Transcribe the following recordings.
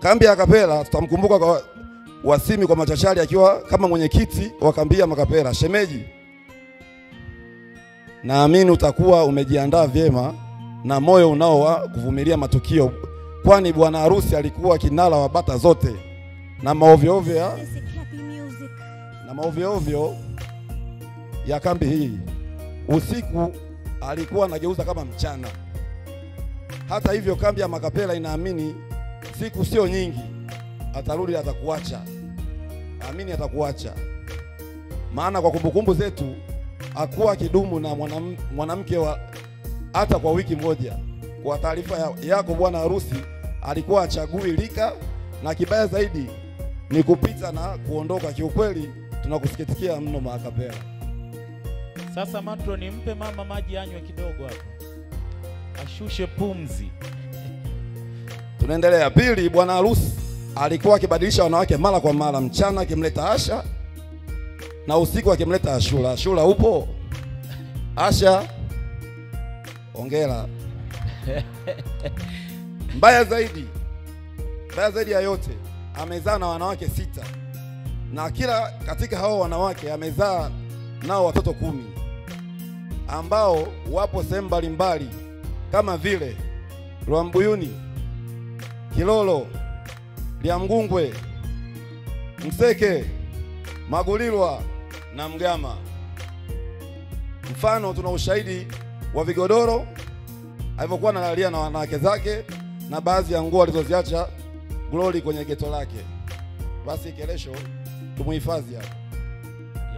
Kambi ya Kapela tutamkumbuka kwa Wasimi kwa machachari akiwa kama mwenyekiti wa kambi ya Makapela. Shemeji, naamini utakuwa umejiandaa vyema na moyo unao wa kuvumilia matukio, kwani bwana harusi alikuwa kinara wa bata zote na maovyo ya kambi hii. Usiku alikuwa anageuza kama mchana. Hata hivyo, kambi ya Makapela inaamini siku sio nyingi atarudi, atakuacha. Amini atakuacha. Maana kwa kumbukumbu zetu hakuwa kidumu na mwanamke wa hata kwa wiki moja. Kwa taarifa yako, bwana harusi alikuwa achagui lika, na kibaya zaidi ni kupita na kuondoka. Kiukweli tunakusikitikia mno Makapela. Sasa matro, nimpe mama maji anywe kidogo hapo, ashushe pumzi. Tunaendelea. Pili, bwana harusi alikuwa akibadilisha wanawake mara kwa mara, mchana akimleta Asha na usiku akimleta Ashura. Ashura upo? Asha, ongera. Mbaya zaidi ya yote, amezaa na wanawake 6, na kila katika hao wanawake amezaa nao watoto 10 ambao wapo sehemu mbalimbali kama vile Rwambuyuni, Kilolo, Liamgungwe, Mseke, Magulilwa na Mgama. Mfano, tuna ushahidi wa vigodoro alivyokuwa analalia na wanawake zake na baadhi ya nguo alizoziacha Glory kwenye geto lake. Basi kesho tumuhifadhi hapo.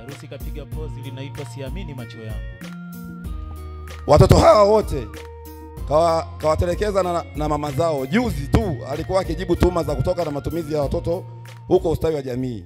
Harusi kapiga pozi linaitwa siamini macho yangu. Watoto hawa wote kawatelekeza na mama zao. Juzi tu alikuwa akijibu tuhuma za kutoka na matumizi ya watoto huko ustawi wa jamii.